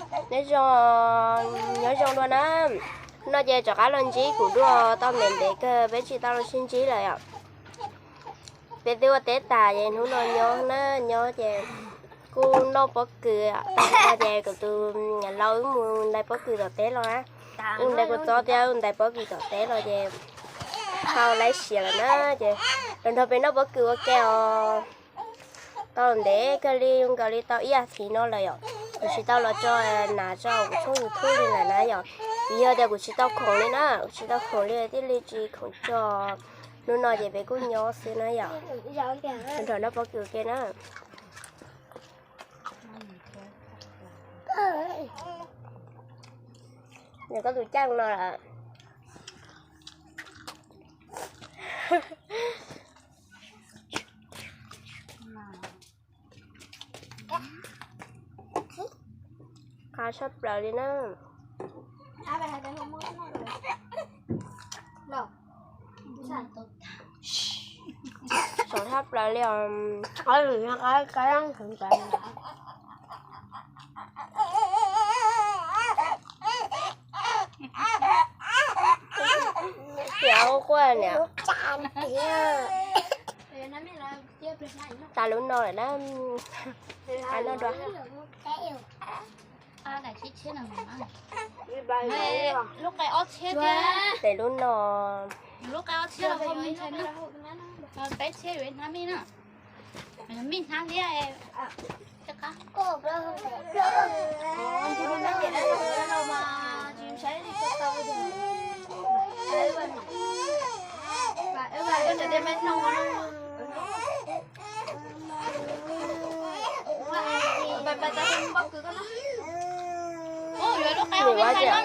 Nyob zoo, nyob zoo dua na. Hnub no ces rov qab los ntsib kuv dua, tau ntev ntev kawg peb tsis tau los sib ntsib lawm yom. Peb twb ua teb tas ces hnub no nyob na, nyob ces kuj noj pob kws, tas no ces kuv tus niam laus wb mus ntais pob kws tom teb los na. Wb ntais kua txob thiab wb ntais pob kws tom teb los ces tau laib siav lawm na, ces los nrog peb noj pob kws ua ke os. Tau ntev kawg li, nkaus li tau ib as thiv no lawm yom, kuv tsis tau los tso nas tso kuv tshooj YouTube li lawm na yom. Vim yog tias kuv tsis tau khoom li na, kuv tsis tau khoom li thiaj li tsis khoom tso. Hnub no ces peb kuj nyob xwb na yom. Nrog noj pob kws ke na. Nws koj tus caj no lawm. Qab tshaj plaws li na. Sov tshaj plaws li os. Tias quaj niam. Tas lub no lawm na. Noj dua. Tes lub no. Nws ua tias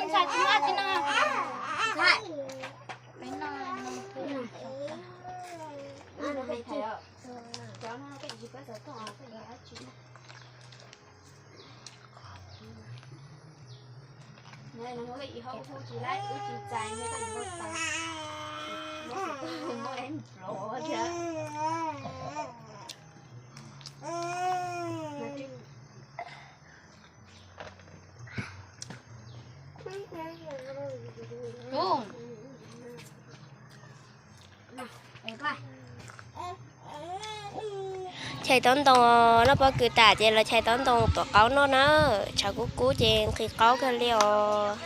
Chais taub ntoo, noj pob kws tas ces los chais taub ntoo tuav qaub noj na. Tshav kub kub ces nqhis qaub kawg li os.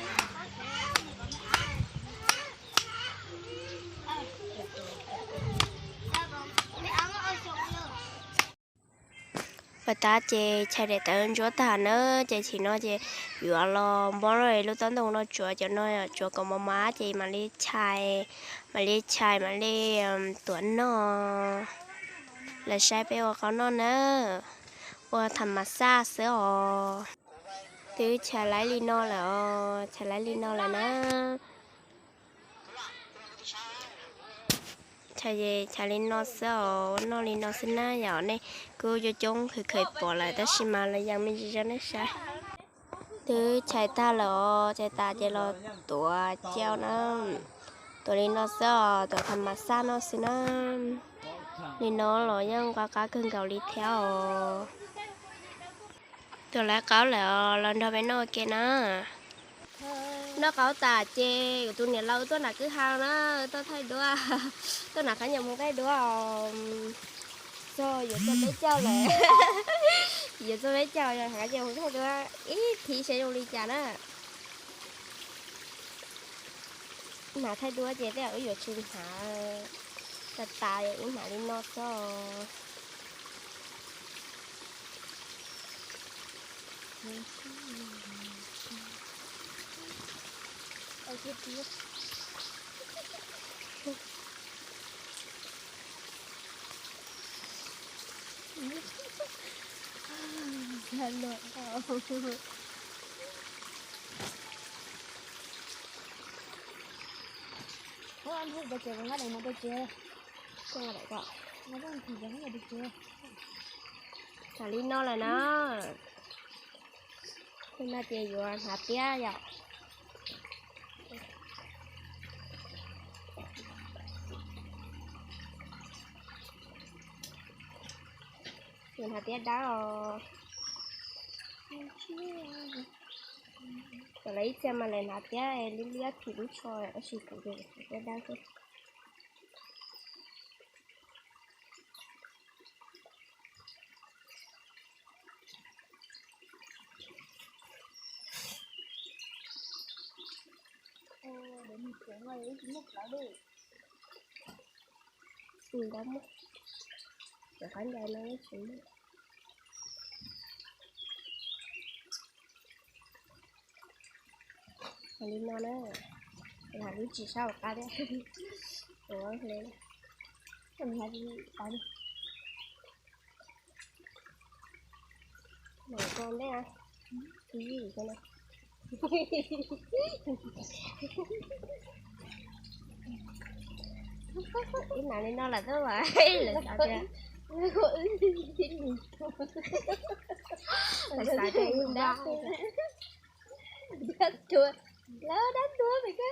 Pas tas ces chais daim tawv ntsuab tag na, ces chim no ces yuav los npob lub taub ntoo no tsuav cov no, tsuav kom mos mos ces mam li chais, mam li chais mam li tuav noj. Lawv saib peb ua qaub noj na, ua tham mas xaj xwb os. Twb chais laib li no lawm os, chais laib li no lawm na. Chais li no xwb os, noj li no xwb na yom. Nej kuj coob coob khaws khaws pom lawm tab sis mas los yeej me ntsis rau nej saib. Twb chais tag lawm os, chais tas ces los tuav cia na. Tuav li no xwb os, tuav tham mas xaj noj xwb na. Li no los yeej qab qab kawg nkaus li thiab os. Tuav lawv qaub lawm os, los nrog peb noj ua ke na. Noj qaub tas ces kuv tus niam laus tuaj nram kwj ha na, tuaj thaij duab, tuaj nram qab nyuam mus thaij duab os. Txog yuav txog peb caug lawm, yuav txog peb caug yog hais tias mus thaij duab ib thiv saib zoo li cas na. Hnav thaij duab ces tej zaum wb yuav tsis hnav tas tas, wb hnav li no xwb os. Tham li no lawm na. Hnub no ces yuav hnav tiab yom. Yuav hnav tiab dawb os. Lawv ib txhia mas lawv hnav thiab li liab phim lub tsho, tab sis kuv ces kuv dawb dawb xwb. Ntawd muaj, cov qab ncau no tsis muaj. Hais li no na, lam lub tsis sab hauv qab thiab. Ua li, mam koj ntej, ib yim xwb na. Ib hnav li no lawm tuaj mas lawv xav tias, lawv xav tias yus dab. Dab tuag, lawv dab tuag pem koj.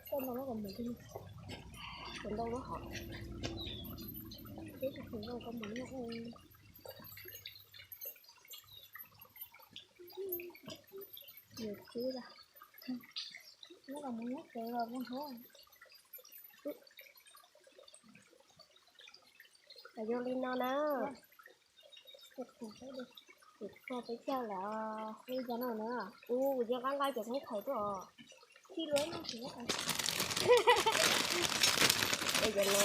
Koj ntau lub hov, koj ntau lub hov, peb tsis khwv rau koj mus noj. Nws tsub da. Nyob los mus nyob tsev los mus hov. Los zoo li no na. Kuv txog peb caug lawm. Ub, kuv cia nqa nqa cov khaub khawm tuaj os. Khi luab no. Es cov no.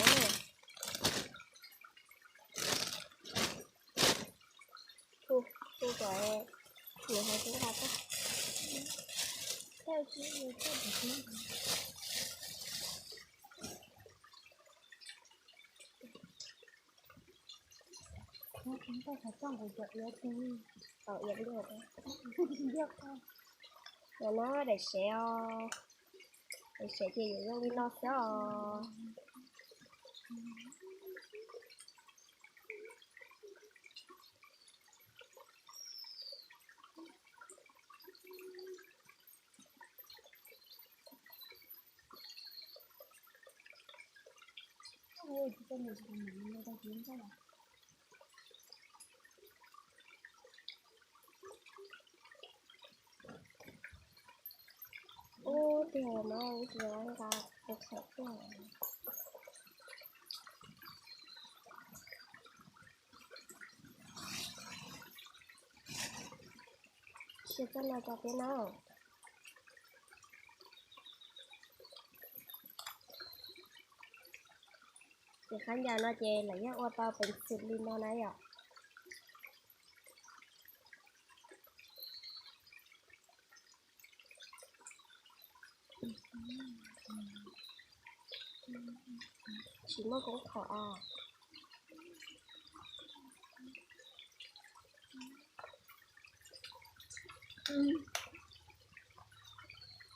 Hu, hu kom nws hais tub nqa tag. Ntawm no daim sev os, daim sev ces yuav zoo li no xwb os. Ub, tiag mas ib tsis nqa tus khaum tuaj. Sia txoj no rau peb na. Ces qab ncaws no ces lawv yeej ua tau peev xwm li no na yom. Tsis muaj koob khaum a.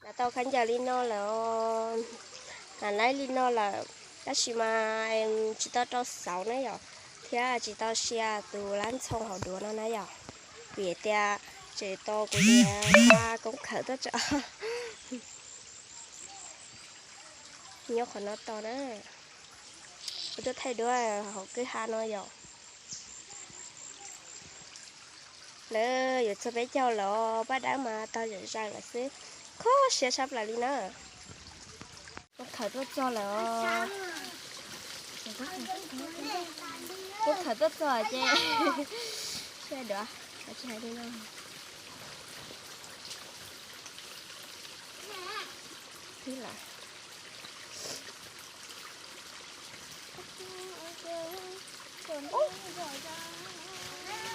Lam tau qab ncaws li no lawm, lam laib li no lawm, tab sis mas tsis tau rau xauv na yom, thiab tsis tau sia tus lab ntxhoo hauv duav no na yom, vim tias tseem tau kuv niam nqa koob khawm tuaj tso. Nyob qhov no tos na, kuv tuaj thaij duab hauv kwj ha no yom. Lawv yuav txog peb caug lawm os, paj dawb mas tau zam zaws lawm xwb, kho siab sab plaws li na. Koob khawm tuaj txog lawm os. Koob khawm tuaj txog ces, sab duav, tsis hais li no. Ib lawm.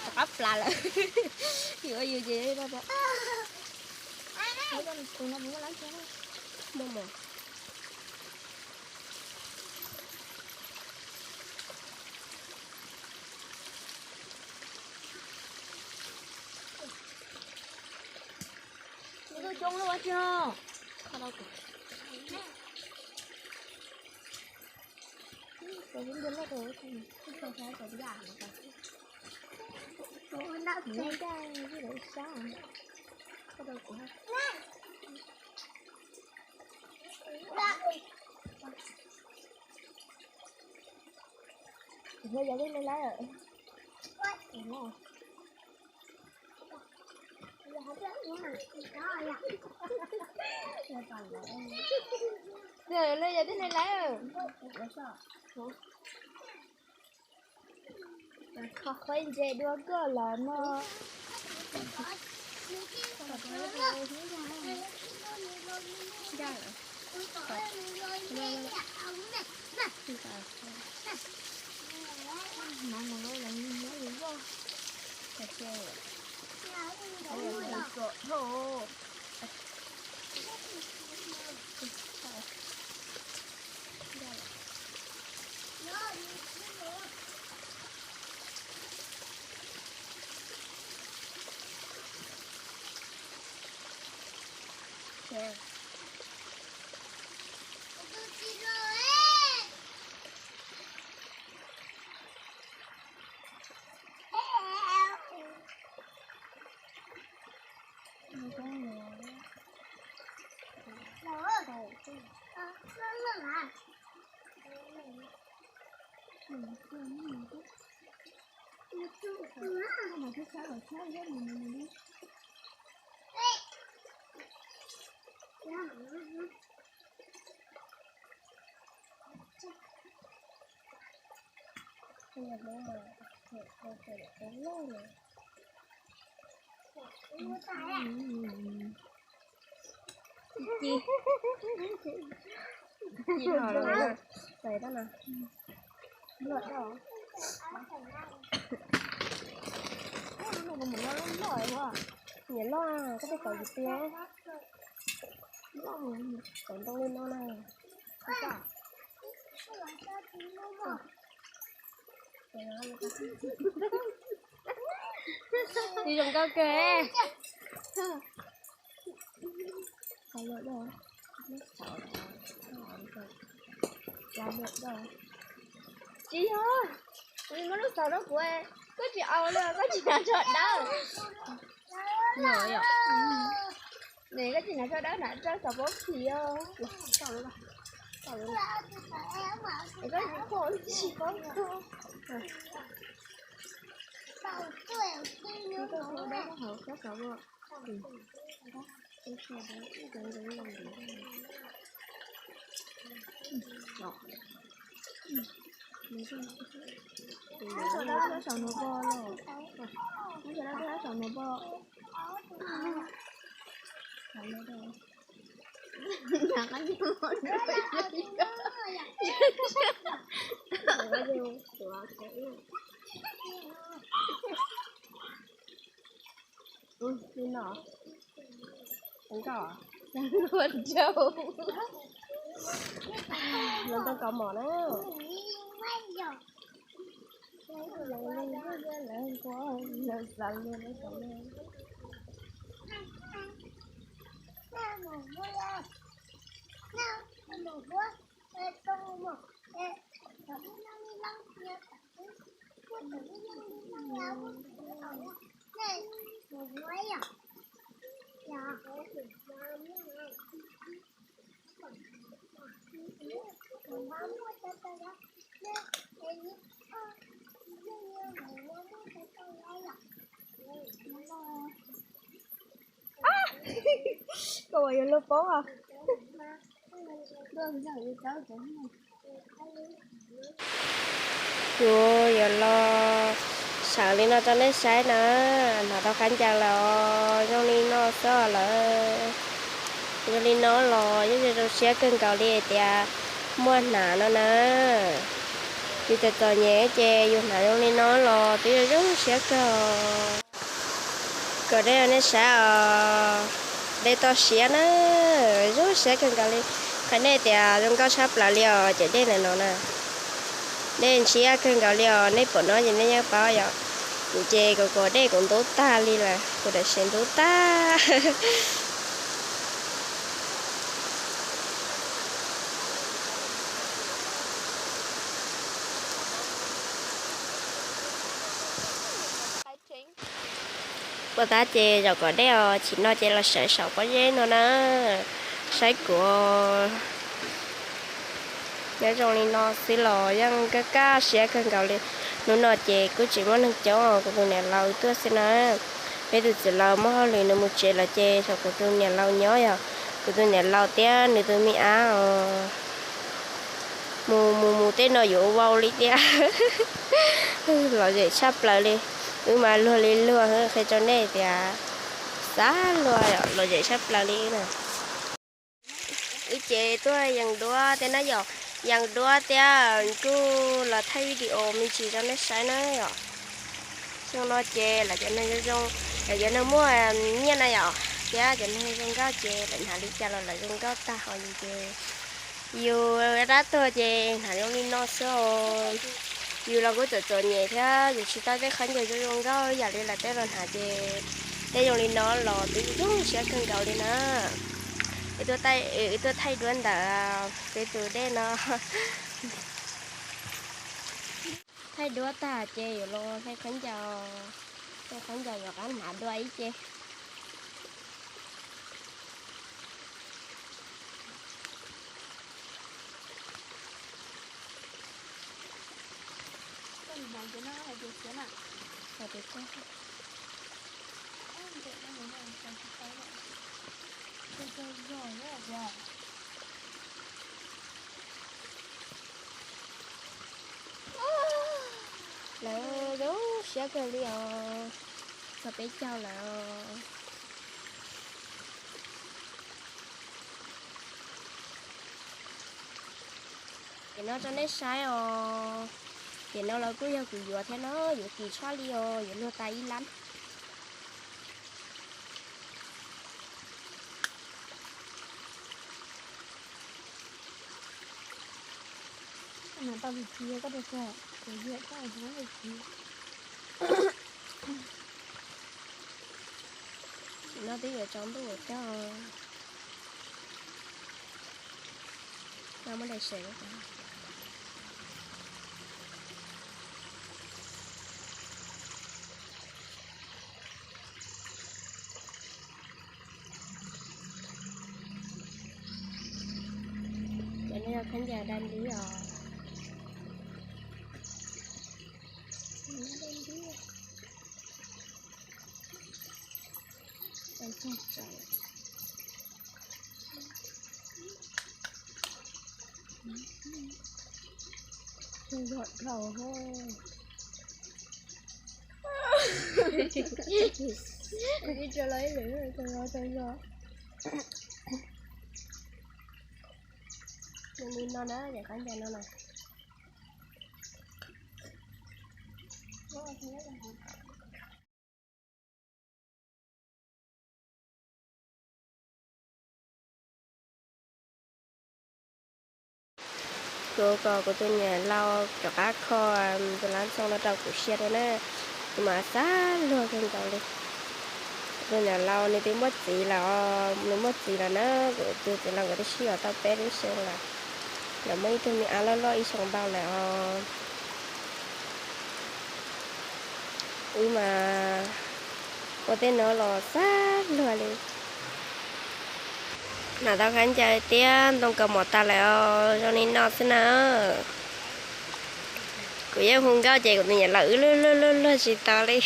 Rov qab plas lawm. Yus ua yus ces no. Muaj mos. Nws tuaj coob lawm ua tsi no. Lawv yog tib neeg lawm. Kho qhuaib ntse dua koj los no. Ci, ci no los, txais tab no. Niam loj, koj tej kaus yus tiag. Kaus ntoo li no na. Zoo nkauj kawg. Tsis yog, muab lub xaus rau kuv, koj tsis au li, koj tsis hnav tsho dawb. Ne koj tsis hnav tsho dawb, hnav tsho xav pob phim os. Es koj tsis paub, tsis paub. Saum no pom los, saum no pom. Ub, li no. Ua rau. Los ntoo kaus mom na. Lawv xav li no. Koj yuav luag paub os. Kuv yuav los sawv li no rau nej saib na, hnov tau qab ncaws lawm os, zoo li no xwb lawm. Zoo li no los yeej zoo siab kawg nkaus li tias muaj hnav no na. Yus txom txom nyem ces yus hnav zoo li no los twb zoo siab kawg. Kom dej rau nej saib os, dej toj siab na, zoo siab kawg nkaus li. Qhia nej tias zoo nkauj tshaj plaws li os cov dej ntawm no na. Dej ntshiab kawg nkaus li os, nej pom no ces nej yeej paub yom. Kuv ces kuv kom dej kuv ntub tag li lawm, kuv tam sim ntub tag. Puas tab ces zaum kom dej os, chim no ces los sawv saum pob zeb no na, saib kuv. Nyob zoo li no xwb los yeej kaj kaj siab kawg nkaus li. Hnub no ces kuj tsis muaj neeg coob, kuv tus niam laus tuaj xwb na. Peb tus txiv laus muaj hauj lwm nws mus tsev lawm ces tshuav kuv tus niam laus nyob yom. Kuv tus niam laus thiab nws tus me ab mus mus mus tej no yuav vau li thiab. Lom zem tshaj plaws li. Wb mas luag li luag, qhia rau nej tias xav luag, lom zem tshaj plaws li na. Wb ces tuaj yees duab thiab na yom, yees duab thiab kuj los thaij video me ntsis rau nej saib na yom. Xyoo no ces lawv cov neeg zoo zoo, lawv cov neeg muaj nyiaj na yom, thiab cov neeg zoo nkauj ces lawv hnav li cas los lawv zoo nkauj tag, ho yus ces yus dab tuag ces hnav zoo li no xwb os. Yus los kuj txom txom nyem thiab yus tsis tau tej khaub ncaws zoo zoo nkauj yam li lawv tej los hnav ces tej zoo li no los twb zoo siab kawg nkaus li na. Wb tuaj thaij duab ntawm peb tus dej no. Thaij duab tag ces yuav los thaij khaub ncaws, thaij khaub ncaws yuav qab hnav dua ib ce. Lawv zoo siab kawg li os, txog peb caug lawm os. Ces no rau nej saib os, ces no los kuj yog kuv yuav thiab no, yuav kim tshaj li os, yuav luag tas ib lab. Tau tus txiv koj tus txiv, kuv yuav tau tus txiv. No twb yuav tsaus ntuj thiab. No muab daim sev. Cov no yog khaub ncaws dab nti os. Yog dhau. Ib tso los ib lwm, tau yog, tau yog. Zoo li no na, daim khaub ncaws no na. Kuv kom kuv tus niam laus rov qab kho tus lab ntxoo no rau kuv sia dua na. Kuv mas xav luag kawg nkaus li. Kuv tus niam laus nws twb muaj txiv lawm, nws muaj txiv lawm na, kuv tus txiv laus nkawd twb sib yuav tau peb lub xyoo lawm. Lawv muaj ib tug me ab loj loj ib xyoo ntau lawm os. Wb mas ua tej no los xav luag li. Hnav tau khaub ncaws thiab ntoo kaus mom tas lawm os, zoo li no xwb na. Kuv yeej hu nkauj ces kuv tus niam laus wb luag luag luag luag tsis tau li.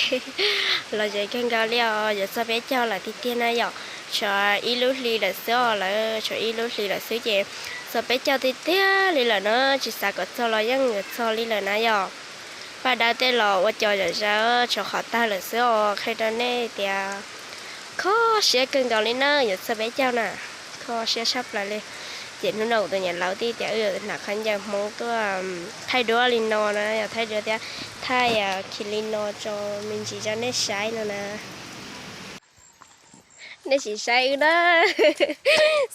Lom zem kawg nkaus li os, yuav txog peb caug lawm tiag tiag na yom. Tshuav ib lub hli lawm xwb os, lawv tshuav ib lub hli lawm xwb ces txog peb caug tiag tiag li lawm na, tsis xav kom txog los yeej yuav txog li lawm na yom. Paj dawb tej los ua cos zom zaws, tshuav qhov tawg lawm xwb os, qhia rau nej tias kho siab kawg nkaus li na, yuav txog peb caug na, kho siab tshaj plaws li. Ces hnub no kuv tus niam laus thiaj tias wb yuav hnav khaub ncaws Hmoob tuaj thaij duab li no na, yog thaij duab thiab thaij khi li no tso me ntsis rau nej saib no na. Nej sim saib wb na,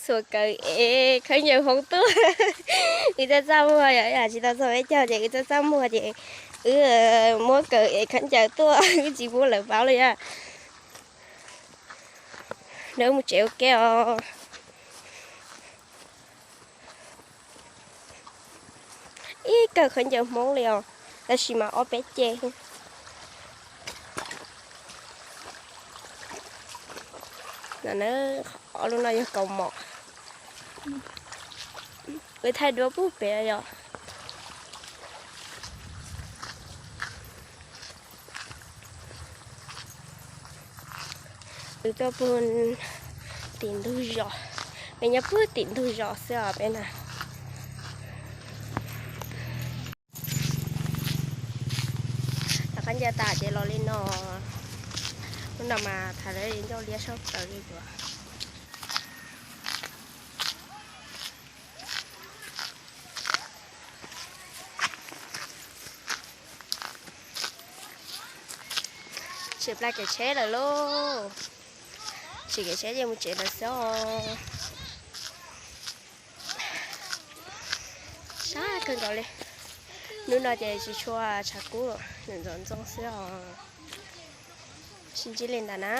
xuas kaws ev khaub ncaws Hmoob tuaj. Wb txaj txaj muag yom, yam tsis tau txog peb caug ces wb txaj txaj muag ces wb muab kaws ev khaub ncaws tuaj, wb tsis pub lawv paub li yom. Wb mus tsev ua ke os. Ib kawm khaub ncaws Hmoob li os, tab sis mas ob peb ce. Ob lub no yog kaus mom. Wb thaij duab puag pem yom. Wb tuaj puag tim ntug zos, peb nyob puag tim ntug zos xwb os peb na. Rov qab nce tas ces los li no. Lub no mas tham lawv ncauj liab sab plaws li os. Tsis plaj kev tsheb lawm lauj. Tsis kev tsheb ces mus tsev lawm xwb os. Sab kawg nkaus li. Hnub no ces tsis tshua tshav kub, nws ntxoov ntxoo xwb os. Sib ntsib li ntawd na.